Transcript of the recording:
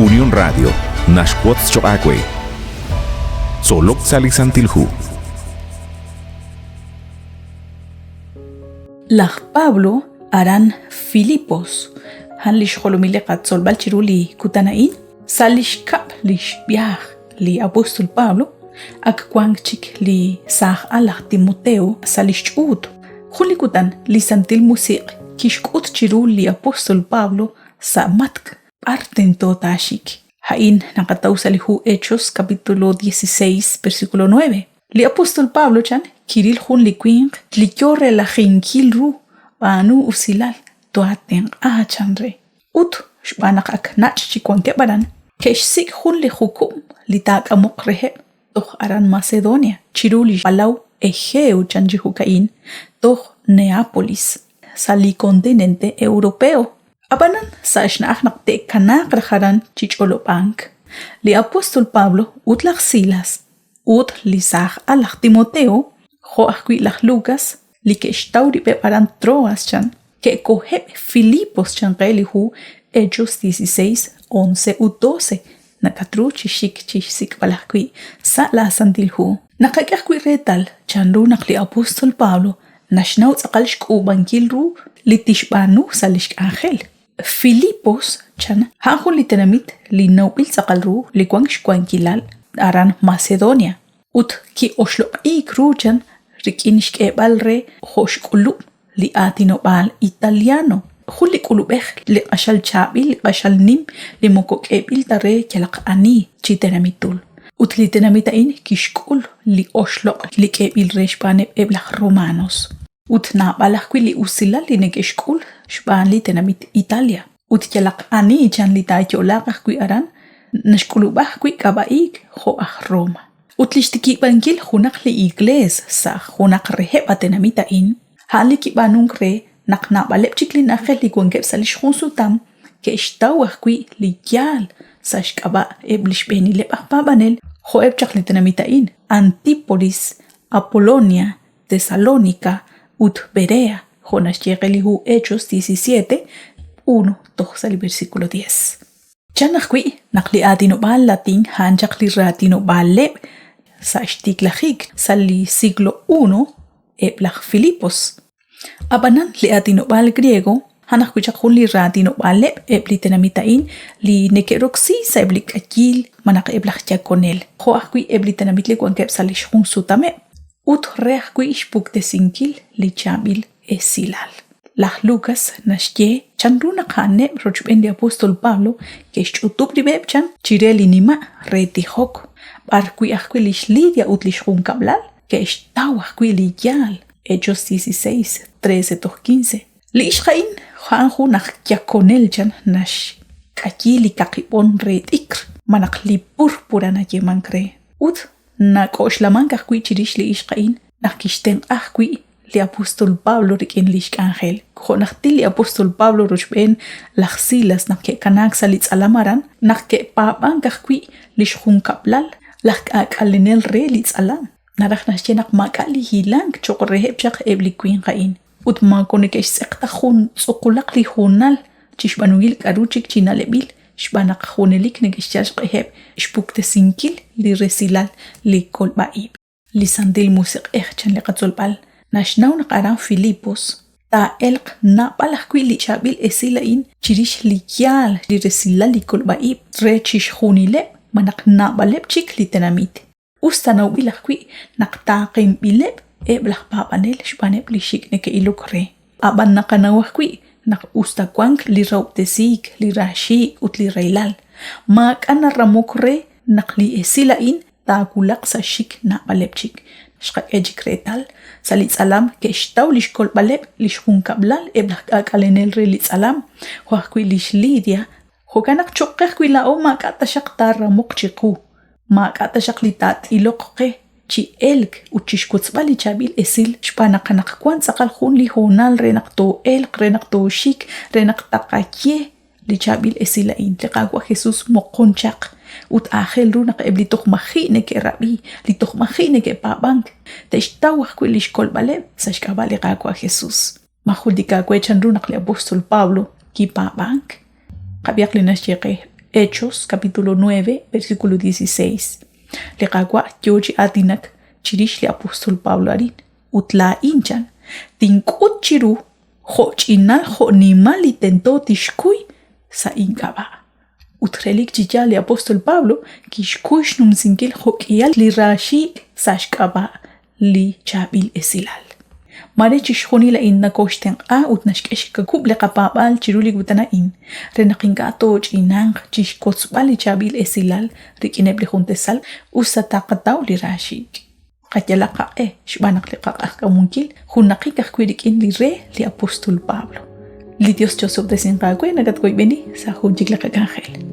Unión Radio naxwotz choq' aawe. Tzolok sa' li Santil Hu. Laj Pablo aran Filipos, a'an li xjolomil li qatzolb'al chiru li kutan a'in. Sa' li xkab' li xb'ihaaj li apóstol Pablo, ak wank chik li saaj al laj Timoteo sa' li xch'uut. Jun li kutan, li Santil Musiq' kixk'ut chiru li apóstol Pablo sa' matk' b'ar tento taaxik. A'in naqataw sa' li hu Hechos capítulo 16 versículo 9. Li apóstol Pablo chan kiril jun li winq li yo relajinkil ru, b'aanu usilal, too'atenq'a chan re. Ut, xb'aan naq ak nach' chik wankeb' aran, ke'xsik' jun li jukub' li taak'amoq reheb' toj aran Macedonia, chiru li palaw Egeo chan chi jo'ka'in, toj Neápolis, sa' li kontinente Europeo. Ab'anan, sa' xna'aj naq te'kanaaq raj aran chi ch'olob'ank, li apóstol Pablo ut laj Silas ut li saaj al laj Timoteo, jo' ajwi' laj Lucas, li ke'xtaw rib'eb' aran Troas chan, ke'koheb' Filipos chan qe li hu Hechos 16, 11 ut 12, nakatru chi xik chi xsik'b'al ajwi' sa' laa Santil Hu. Naqak'e ajwi' reetal chanru naq li apóstol Pablo naxnaw tz'aqal xk'uub'ankil ru li tixb'aanu sa' lix k'anjel. Filipos chan, a'an jun li tenamit li nawb'il tz'aqal ru li wank xwankilal aran Macedonia ut ki'oxloq'iik ru chan rik'in xk'eeb'al re jo' xk'ulub' li aatinob'aal italiano, jun li k'ulub'ej li q'axal chaab'il, li q'axal nim, li moko k'eeb'il ta re yalaq ani chi tenamitul. Ut li tenamit a'in kixk'ul li oxloq' li k'eeb'il re xb'aaneb' eb' laj Romanos. Ut naab'al ajwi' li usilal li neke'xk'ul xb'aan li tenamit Italia. Ut yalaq ani chan li taayo'laaq ajwi' aran naxk'ulub'a ajwi' k'ab'a'iik jo' aj Roma. Ut li xtikib'ankil junaq li iglees sa' junaq reheb' a tenamit a'in, a'an li kib'aanunk re naq naab'aleb' chik li na'ajej li wankeb' sa' li xjunsutam ke'xtaw ajwi' li yaal sa' xk'ab'a' eb' li xb'eenileb' aj paab'anel jo'eb' chaq li tenamit a'in, Antípolis, Apolonia, Tesalónica ut Berea, jo' naxye qe li hu Hechos 17, 1 toj sa' li versículo 10. Chan ajwi' naq li aatinob'aal latín a'an chaq li raatinob'aaleb' sa' xtiklajik sa' li siglo I eb' laj Filipos. Ab'anan li aatinob'aal griego a'an ajwi' chaq jun li raatinob'aaleb' eb' li tenamit a'in li neke'roksi sa'eb' li k'ayiil malaj eb' laj yakonel, jo' ajwi' eb' li tenamit li wankeb' sa' li xjunsutameb' ut re ajwi' xpuktesinkil li chaab'il esilal. Laj Lucas naxye chanru naq a'aneb' rochb'een li apóstol Pablo ke'xch'utub' rib'eb' chan chire li nima' re tijok, b'ar wi' ajwi' lix Lidia ut lix junkab'lal ke'xtaw ajwi' li yaal, Hechos 16, 13 toj 15. Li ixq a'in a'an jun aj yakonel chan naxk'ayi li kaqi b'on re t'ikr malaj li púrpura nayeemank re. Ut Nak'oxlamank ajwi' chirix li ixq a'in naq kixtenq'a ajwi' li apóstol Pablo rik'in li xk'anjel. Jo' najtil li apóstol Pablo rochb'een laj Silas naq ke'kanaak sa' li tz'alam aran, naq ke'paab'ank ajwi' li xjunkab'lal laj k'aak'alenel re li tz'alam. Naraj naxye naq maak'a' li hilank cho'q reheb' chaq eb' li winq a'in. Ut moko neke'xtz'eq ta jun tz'uqulaq li hoonal chi xb'aanunkil k'aru chik chi na'leb'il xb'aan naq junelik neke'xyal xq'eheb' xpuktesinkil li resilal li kolb'a ib'. Li Santil Musiq'ej chan li qatzolb'al naxnaw naq aran Filipos taa'elq naab'al ajwi' li chaab'il esil a'in chirix li yaal li resilal li kolb'a ib' re chixjunileb' malaj naab'aleb' chik li tenamit. Us ta nawb'il ajwi' naq taaqenb'ileb' eb' laj paab'anel xb'aaneb' li xik' neke'ilok re. Ab'an naqanaw ajwi' naq us ta wank li rahob'tesiik, li raaxiik' ut li rahilal, maak'a' naramok re naq li esil a'in taawulaq sa' xxik naab'aleb' chik. Xqak'e chik reetal, sa' li tz'alam ke'xtaw li xkolb'aleb' li xjunkab'lal eb' laj k'aak'alenel re li tz'alam, jo' ajwi' lix Lidia Jo'kan naq cho'q qe ajwi' laa'o maak'a' taxaq taaramoq chiqu, maak'a' taxaq li taat'iloq qe chi elk ut chi xwotzb'al li chaab'il esil xb'aan naq anaqwan tz'aqal jun li hoonal re naq too'elq, re naq tooxik, re naq taqaye li chaab'il esil a'in. Li Qaawa' Jesús moqon chaq ut aajel ru naq eb' li toj maji' neke'rab'i, li toj maji' neke'paab'ank, te'xtaw ajwi' li xkolb'aleb' sa' xk'ab'a' li Qaawa' Jesús. Ma jultik aawe chanru naq li apóstol Pablo kipaab'ank? Qab'ihaq li naxye qe Hechos capítulo 9, versículo 16. Li Qaawa' yoo chi aatinak chirix li apóstol Pablo arin, ut laa'in chan, tink'ut chiru jo' ch'inal jo' nimal li tento tixkuy sa' ink'ab'a'. Ut relik chi yaal li apóstol Pablo kixkuy xnumsinkil jo'k'ihal li raaxiik' sa' xk'ab'a' li chaab'il esilal. Maare chixjunil a'in nokooxtenq'a ut naxk'e xkawub' li qapaab'aal chiru li kutan a'in re naq ink'a' tooch'inanq chi xwotzb'al li chaab'il esilal rik'ineb' li juntesal us ta taqataw li raaxiik'. Qayalaq qaq'e xb'aan naq li qaq'ajk'amunkil junnaqik ajwi' rik'in li re li apóstol Pablo. Li Dios chosob'tesinq aawe nakatwoyb'eni sa' jun chik li qak'anjel.